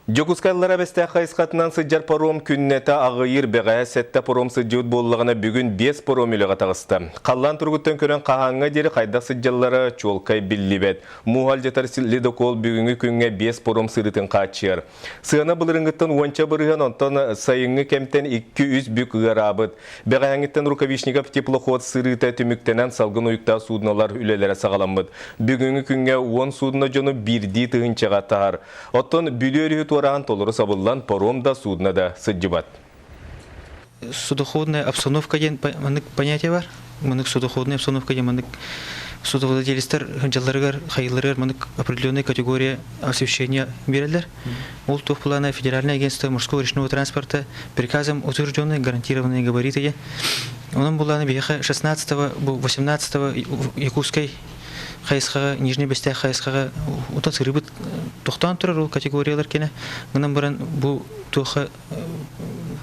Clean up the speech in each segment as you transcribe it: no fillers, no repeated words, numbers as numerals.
Дьокуускай Аллара Бэстээх хайысхатынан сылдьар паром күннэтэ аҕыйыыр бэҕэһээ сэттэ паром сылдьыбыт буоллаҕына бүгүн биэс паром үлэҕэ таҕыста. Халлаан туругуттан көрөн хаһааҥҥа диэри хайдах сылдьаллара чуолкай биллибэт. Мууһу алдьатар ледокол бүгүҥҥү күҥҥэ биэс паром сырыытын хааччыйар. Сыана былырыыҥҥыттан уонча бырыһыан, онтон сайыҥҥы кэмтэн 2-3 бүк ыараабыт. Бэҕэһээҥҥиттэн Рукавишников теплоход сырыыта түмүктэнэн салгын уйуктаах суудуналар үлэлэрэ саҕаламмыт. Бүгүҥҥү күҥҥэ 10 суудуна дьону биирдии тыһыынчаҕа таһар. Оттон Бүлүү өрүһү туораан толору сабыллан паром да судно да сылдьыбат. Судоходная обстановка диэн маннык понятие бар. Маннык судоходная обстановка диэн маннык судовладелецтэр дьалларыгар, хайыларыгар маннык определенная категория освещения береллер. Ол туох плана Федеральное агентство морского речного транспорта приказом утвержденные гарантированные габариты диэн. Онон булааны биһиэхэ 16-го, 18-го Якутскай хайысхаҕа Нижний Бэстээх хайысхаҕа утан сырыыбыт тохтоон турар ол категориялар кэнэ гынан баран бу туоха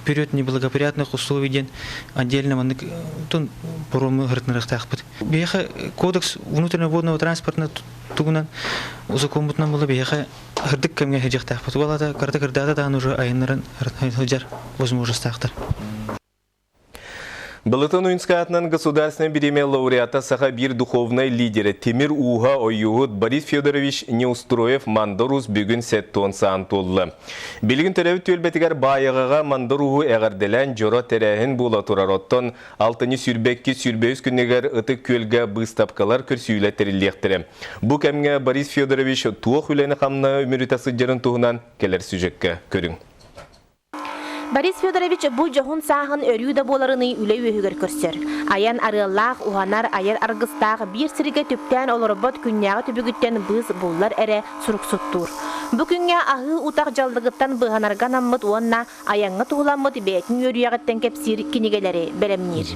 период неблагоприятных условий диэн отдельно маннык тун парому ырытынарыахтаахпыт. Биһиэхэ кодекс внутреннего водного транспорта тугунан законбутунан була биһиэхэ ырдык кэмҥэ сылдьыахтаахпыт. Ол аата карта кырдаата даҕаны уже айаннарын сылдьар возможностаахтар. Былытын Уинскай аатынан Государственнай бириэмийэ лауреата саха биир духовнай лидерэ Тимир Ууһа ойууһут Борис Федорович Неустроев Мандар Уус бүгүн сэттион саан туолла. Билигин төрөөбүт түөлбэтигэр Баайаҕаҕа Мандар Ууһу эҕэрдэлээн дьоро тэрээһин буола турар. Оттон алтынньы 22-23 күнүгэр Ытык Күөлгэ быыстапкалар көрсүүлэр тэриллиэхтэрэ. Бу кэмҥэ Борис Федорович туох үлэни-хамнаһы үмүрүтэ сылдьарын туһунан кэлэр сюжекка көрүҥ. Борис Федорович бу дьоһун сааһын өрүү да буоларыныы үлэ үөһүгэр көрсөр. Айан арыаллаах, уһанар, айар аргыстаах биир сиргэ түптээн олорбот күннээҕи түбүгүттэн быыс буллар эрэ суруксуттуур. Бу күҥҥэ аһыы утах дьаллыгыттан быыһанарга анаммыт уонна айаҥҥа туһуламмыт бэйэтин үөрүйэҕиттэн кэпсиир кинигэлэри бэлэмниир.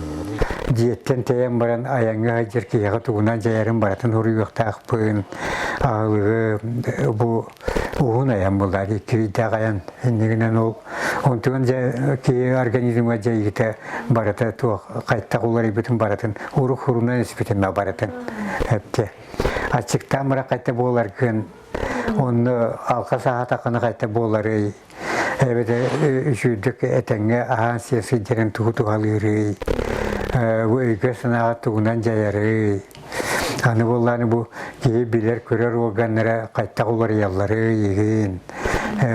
Дьиэттэн тэйэн баран айаҥҥа сылдьар киһиэхэ тугунан дьайарын барытын суруйуохтаахпын. Аһылыгы бу уһун айан буллар иккирийдээх айан иннигинэн ол онтугун дьэ киһи организмҥа дьайыыта барыта туох хайтах уларыйбытын барытын урук хурунан испитин барытын эпте аччыктаан бара хайта буоларгын онно алха саатаххына хайта буоларый эбэтэ үчүгдүк этэҥҥэ аһаан сиэ сылдьарын тугу туһалыырый бу өйгө санааҕа тугунан дьайарый Аны буоллааны бу киһи билэр-көрөр органнара хайтах уларыйаллары игин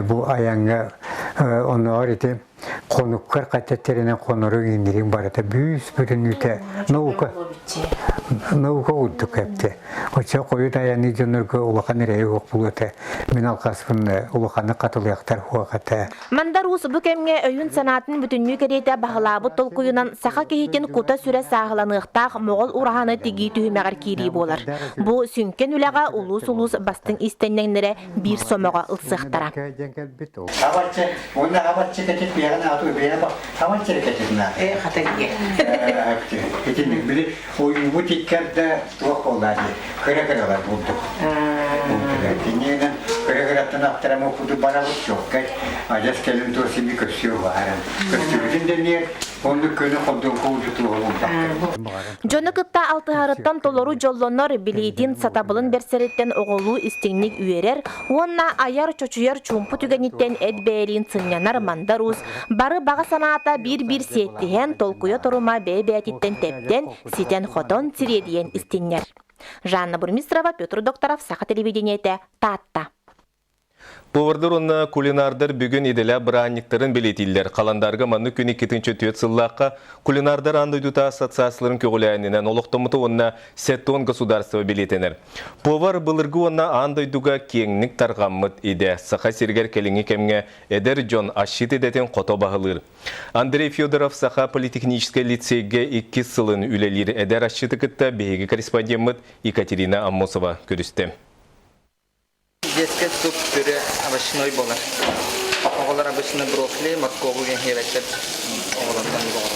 бу айаҥҥа оннооҕор ити хонуккар хайтах тэринэн хонору иҥириҥ барыта бүүс бүтүннүүтэ наука наука курдук эпте оччо хойут айаныы дьоннорго улахан эрэйи суох буолуо мин алҕаспын улаханнык хатылыахтар суох этэ. Мандар Уус бу кэмҥэ өйүн-санаатын бүтүннүү кэриэтэ баһылаабыт толкуйунан саха киһитин кута-сүрэ сааһыланыахтаах моҕол ураһаны тигии түһүмэҕэр киирии буолар. Бу сүҥкэн үлэҕэ улуус-улуус бастыҥ иистэнньэҥнэрэ биир сомоҕо ылсыахтара. Ойуубут иккэрдэ туох буолла дии кыра-кыралар булдук. Киниэнэн кыра-кыраттан аттарам опуту барабыт чуоккай адьас кэлин туох сими көссүө бааран. Көстүбүтүн дэниэр оннук көнө холдоҥко удутуоҕа булбакка. Дьону кытта алтыһарыттан толору дьоллонор, билиитин, сатабылын бэрсэриттэн оҕолуу истиҥник үөрэр уонна айар-чочуйар чуумпу түгэниттэн эт бэйэлиин сынньанар Мандар Уус Бары баҕа санаата биир-биир сиэттиһэн, толкуйа торума бэйэ-бэйэтиттэн тэптэн, ситэн-хотон, сириэдийэн истиннэр. Жанна Бурмистрова, Петр Докторов, Саха телевидениетэ, Таатта. Повардар уонна кулинардар бүгүн идэлээх бырааһынньыктарын бэлиэтииллэр. Халандаарга маннык күн 2-4 сыллаахха кулинардар аан дойдута ассоциацияларын көҕүлээһининэн олохтоммута уонна Сетон государство бэлиэтэнэр. Повар былыргы уонна аан дойдуга киэҥник тарҕаммыт идэ. Саха сиригэр кэлиҥҥи кэмҥэ Эдэр дьон асчыт идэтин хото баһылыыр. Андрей Федоров Саха политехническай лицейгэ иккис сылын үлэлиир эдэр асчыты кытта биһиги корреспондеммыт Екатерина Аммосова көрүстэ. Детскай суп пюре овощной буолар. Оҕолор обычно брокколи, моркову диэн сиэбэттэр оҕолортон оҕолор.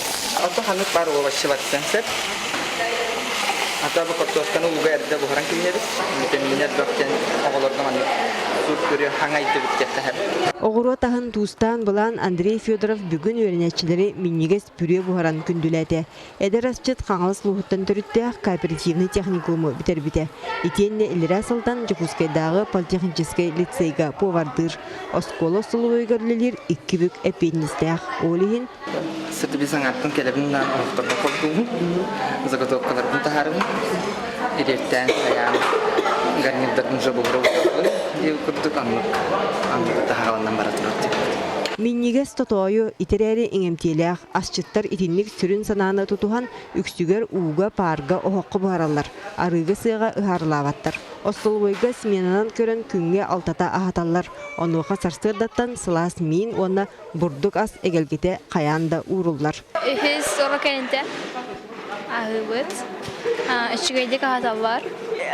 Ото ханнык баар овощи барсан сөп. Ата бу картошканы ууга эрдэ буһаран киллэбит. Витаминнэр бөх диэн оҕолорго маннык. Суп-пюре хаҥайдыбыт диэххэ сөп. Оҕуруот аһын туустаан былаан Андрей Федоров бүгүн үөрэнээччилэри минньигэс пюре буһаран күндүлээтэ. Эдэр асчыт Хаҥалас улууһуттан төрүттээх кооперативнай техникуму бүтэрбитэ. Итиэннэ иллэрээ сылтан Дьокуускайдааҕы политехническэй лицейгэ повардыыр. Оскуола остолобуойугар үлэлиир икки бүк эппиэтинэстээх. Ол иһин Сытыби саҥаттан кэлэбин наан оһохторго холбуубун, заготовкаларбын таһаарабын, ириэртээн хайаан гарнирдарын уже буһара уурабын диэн курдук оннук оннук таһааланан бара турар диэбит. Минньигэс тотоойу итэрээри иҥэмтиэлээх асчыттар итинник сүрүн санааны тутуһан үксүгэр ууга, паарга, оһоххо буһараллар, арыыга-сыаҕа ыһаарылаабаттар. Остолобуойга сменанан көрөн күҥҥэ алтата аһаталлар. Онуоха сарсыардаттан сылаас миин уонна бурдук ас эгэлгэтэ хайаан да ууруллар. Үһүс оро кэннитэ аһыыбыт. Үчүгэйдик аһаталлар.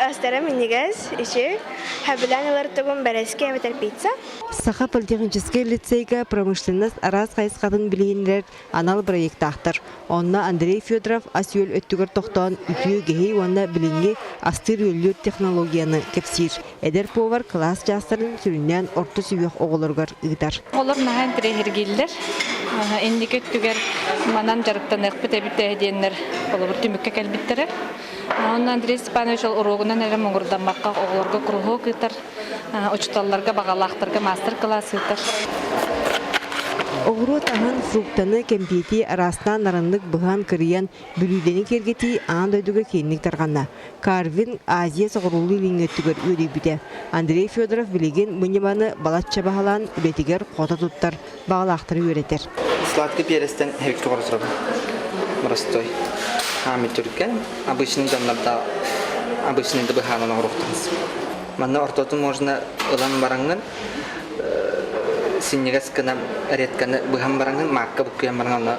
Астара минньигэс, ичи. Сөбүлээн ылар тугум бэрэски эбэтэр пицца. Саха политехническэй лицейгэ промышленность араас хайысхатын билиһиннэрэр анал бырайыактаахтар. Онно Андрей Федоров ас-үөл өттүгэр тохтоон үтүө үгэһи уонна билиҥҥи астыыр-үөллүүр технологияны кэпсиир. Эдэр повар кылаас чаастарын сүрүннээн орто сүһүөх оҕолоругар ыытар. Оҕолор наһаа интэриэһиргииллэр. Инники өттүгэр манан дьарыктаныахпыт эбит ээ диэннэр холобур түмүккэ кэлбиттэрэ. Онно Андрей Степанович ол уруогунан эрэ муҥурдаммакка оҕолорго куруһуок ыытар, учууталларга баҕалаахтарга маастар-кылаас ыытар. Оҕуруот аһын, фруктаны, кэмпиэти араастаан нараннык быһан-кырыйан бүлүүдэни киэргэтии аан дойдуга киэҥник тарҕанна. Карвин Азия соҕуруулуу-илиҥҥи өттүгэр үөрүйбүтэ. Андрей Федоров билигин бу ньыманы балачча баһылаан үлэтигэр хото туттар, баҕалаахтары үөрэтэр. Сладкий перецтэн эбикки хоросробун. Простой. Аами түргэн, обычный дьоннорда обычный да быһаанан оҥоруохтарын Манна ортотун можно ылан бараҥҥын синньигэс гына редканы быһан бараҥҥын маакка буккуйан бараҥ онно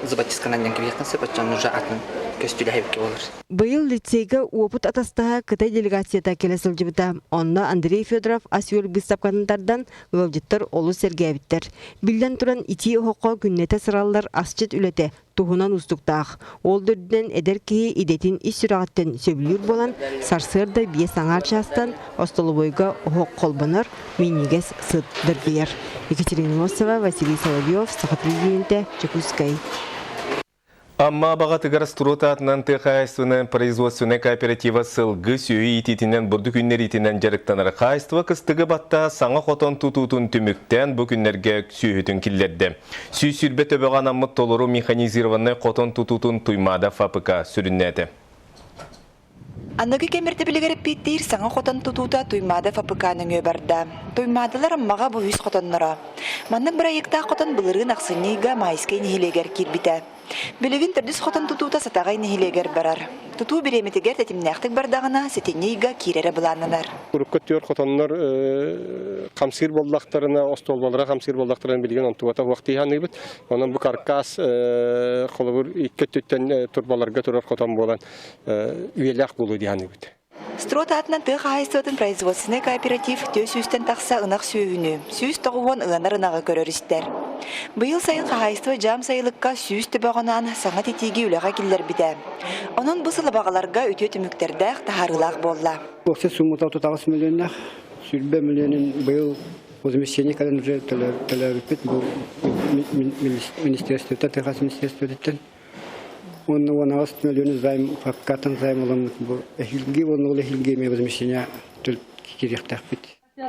зубочистканан диэн кэбиһиэххин сөп оччоҕуна уже атын көстүүлэһэбиккэ буолар. Быйыл лицейгэ уопут атастаһа Кытай делегацията кэлэ сылдьыбыта. Онно Андрей Федоров ас-үөл быыстапкатын тардан, ыалдьыттар олус сэргээбиттэр. Биллэн туран, итии оһоххо күннэтэ сыраллар асчыт үлэтэ туһунан уустуктаах. Ол да үрдүнэн эдэр киһи идэтин ис сүрэҕиттэн сөбүлүүр буолан, сарсыарда биэс аҥаар чаастан остолобуойга оһох холбонор, минньигэс сыт дыргыйар. Екатерина Носова, Василий Соловьев, Саха президентэ, Дьокуускай. Амма Абаҕатыгар Строд аатынан тыа хаһаайыстыбанан производственнай кооператива сылгы сүөһү иитиитинэн бурдук үүннэриитинэн дьарыктанар. Хаһаайыстыба кыстыгы баттаһа саҥа хотон тутуутун түмүктээн бу күннэргэ сүөһүтүн киллэрдэ. 120 төбөҕө анаммыт толору механизированнай хотон тутуутун Туймаада ФАПК сүрүннээтэ. Аныгы кэм ирдэбилигэр эппиэттиир саҥа хотон тутуута Туймаада ФАПК нөҥүө барда. Туймаадалар Аммаҕа бу үс хотонноро. Маннык бырайыактаах хотон былырыын ахсынньы ыйга Майскай нэһилиэгэр киирбитэ. Билигин төрдүс хотон тутуута Сатаҕай нэһилиэгэр барар. Тутуу бириэмэтигэр тэтимнээхтик бардаҕына, сэтинньи ыйга киирэрэ былааннанар. Урукку түөр хотоннор хамсыыр буоллахтарына, остуолбалара хамсыыр буоллахтарына билигин онтубата суох дии саныыбыт. Онон бу каркас холобур икки өттүттэн турбаларга турар хотон буолан үйэлээх буолуо дии саныыбыт. Строд аатынан тыа хаһаайыстыбатын производственнай кооператив түө сүүстэн тахса ынах сүөһүнү, 190 ыанар ынаҕы көрөр-истэр. Быйыл сайын хаһаайыстыба дьаам сайылыкка 100 төбөҕүнаан саҥа титииги үлэҕэ киллэрбитэ. Онон бу сыл абаҕаларга үтүө түмүктэрдээх, таһаарыылаах буолла. Уопсай суммата 38 миллионнаах, 20 миллионун быйыл возмещение кэлэн уже төлөөбүппүт бу министерствоттан, тыа министерствотыттан. Уонна 18 миллион займ фабрикаттан займ ыламмыт бу эһилги уонна ол эһилги эмиэ возмещение киириэхтээхпит.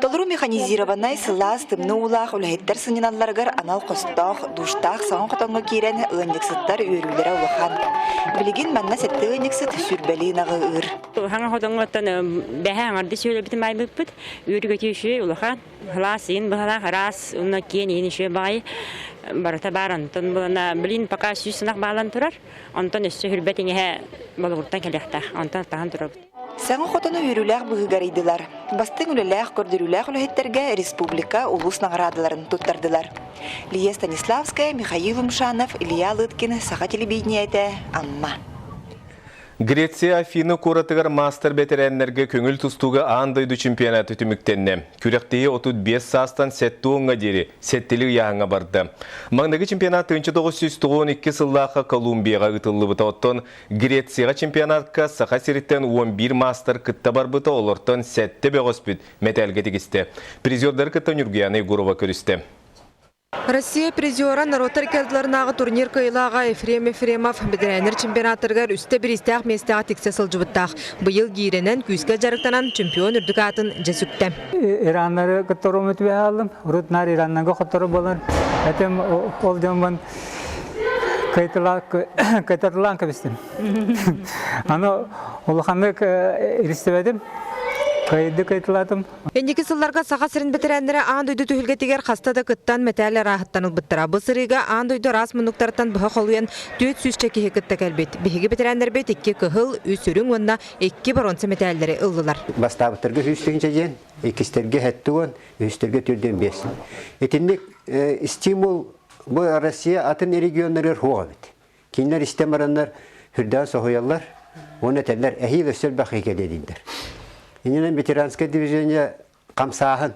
Толору механизированнай сылаас тымныы уулаах үлэһиттэр сынньаналларыгар анал хостоох, душтаах саҥа хотоҥҥо киирэн ыанньыксыттар үөрүүлэрэ улахан. Билигин манна сэттэ ыанньыксыт сүүрбэлии ынаҕы ыыр. Хаҥа хотоҥҥоттон бэһэ аҥарды сүөлэбитин баайбыппыт. Үөрүгөтүү үчүгэй улахан. Халаас иин быһалаах араас уонна киэн иин үчүгэй баҕайы барыта баар онтон булана блин пока 100 ынах баалан турар онтон өссө хүрбэт иҥэһэ болугуртан кэлиэхтээх онтон таһан турабыт. Саҥа хотону үөрүүлээх быһыыга арыйдылар. Бастыҥ үлэлээх, көрдөрүүлээх үлэһиттэргэ республика, улуус наҕараадаларын туттардылар. Лия Станиславская, Михаил Умшанов, Илья Лыткин, Саха телевидениетэ, Амма. Греция Афины куоратыгар маастар бэтэрээннэргэ көҥүл тустууга аан дойду чемпионата түмүктэннэ. Күрэхтэһии 35 саастан 70-ҥа диэри сэттили ыйааһыҥҥа барда. Маҥнайгы чемпионат 1992 сыллаахха Колумбияҕа ыытыллыбыта. Оттон Грецияҕа чемпионатка Саха сириттэн 11 маастар кытта барбыта, олортон сэттэ бөҕөспүт мэтээлгэ тигистэ. Призердары кытта Ньургуяна Егорова көрүстэ. Россия призера норуоттар иккардыларынааҕы турнир кыайыылааҕа Ефрем Ефремов бэтэрээннэр чемпионаттарыгар үстэ бириистээх миэстэҕэ тиксэ сылдьыбыттаах. Быйыл гиирэнэн күүскэ дьарыктанан чемпион үрдүк аатын дьэ сүктэ. Ираннары кытта түбэһэ хааллым. Урут наар Ираннарга хоттору буолан, этим ол дьоммун кайтатылаан кэбистим. Аны улаханнык иристибэтим. Кыайды кайтылаатым. Инники сылларга Саха сирин бэтэрээннэрэ аан дойду түһүлгэтигэр хаста да кыттан мэтээл арааһыттан ылбыттара. Бу сырыыга аан дойду араас муннуктарыттан быһа холуйан 400 киһи кытта кэлбит. Биһиги бэтэрээннэрбит икки кыһыл, үс үрүҥ уонна икки боруонса мэтээллэри ыллылар. Бастаабыттарга сүүс тыһыынча диэн, иккистэргэ сэттэ уон, үһүстэргэ төрдүөн биэс. Итинник стимул бу Россия атын регионнарыгар суох эбит. Кинилэр истэн бараннар сүрдээх соһуйаллар уонна этэллэр эһиил өссө элбэх киһи кэлиэ дииллэр. Иннинэн ветеранское движение хамсааһын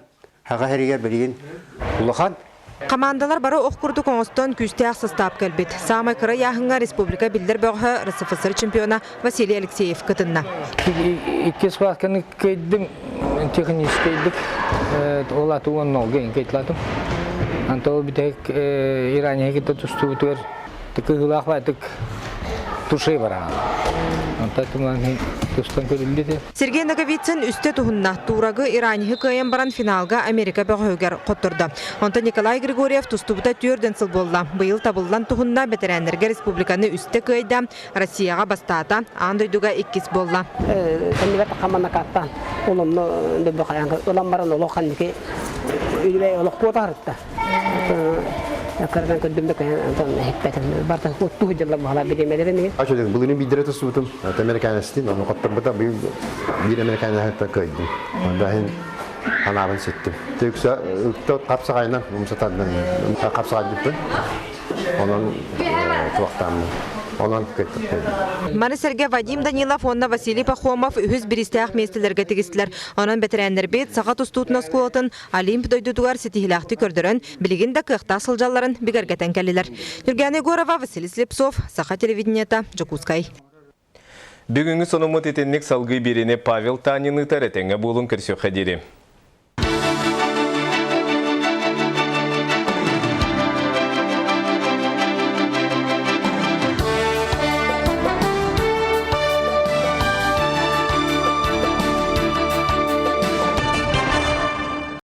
Саха сиригэр билигин улахан. Хамаандалар бары ох курдук оҥостон күүстээх састаап кэлбит. Саамай кыра ыйааһыҥҥа республика биллэр бөҕөһө РСФСР чемпиона Василий Алексеев кытынна. Иккис схватканы кыайдым, техническэйдик ол аты уонна олга инкетлатым. Антон бүтэһик Ирания кытта тустубутугар Кыһыылаах баайтык тушей бараан. Онтон туман тустан көрүллүтэ. Сергей Ноговицын үстэ туһунна. Туурагы Ираниһы кыайан баран финалга Америка бөҕөһүгэр хоттордо. Онтон Николай Григорьев тустубута түөрдэн сыл буолла. Быйыл табыллан туһунна бэтэрээннэргэ республиканы үстэ кыайда, Россияҕа бастаата, аан дойдуга иккис буолла. Кэннибэр тахамманакааттаан оломно дөбө ылан баран олох ханники үлүбэй олох куотаһарытта. Кырдан көрдүм да эһиппэтим. Барта оттуу дьылла буһала бириэмэлэрин. Ача былырыын биирдэрэ тустубутум. Американецтин, ону хотторбута быйыл биир американецтан кыайдым. Онда иһин анаабын ситтим. Текса хапсаҕайынан умсатардан хапсаҕайдыппын. Онон туохтааммын. Онон кыттыктым. Маны сэргэ Вадим Данилов уонна Василий Пахомов үһүс бириистээх миэстэлэргэ тигистилэр. Онон бэтэрээннэрбит саха тустуутун оскуолатын Олимп дойдутугар ситиһиилээхтик көрдөрөн, билигин да кыахтаах сылдьалларын бигэргэтэн кэллилэр. Ньургуяна Егорова, Василий Слепцов, Саха телевидениета, Дьокуускай. Бүгүҥҥү сонуммут итинник салгыы биэриини Павел Танин ыытар этэҥҥэ буолун көрсүөххэ диэри.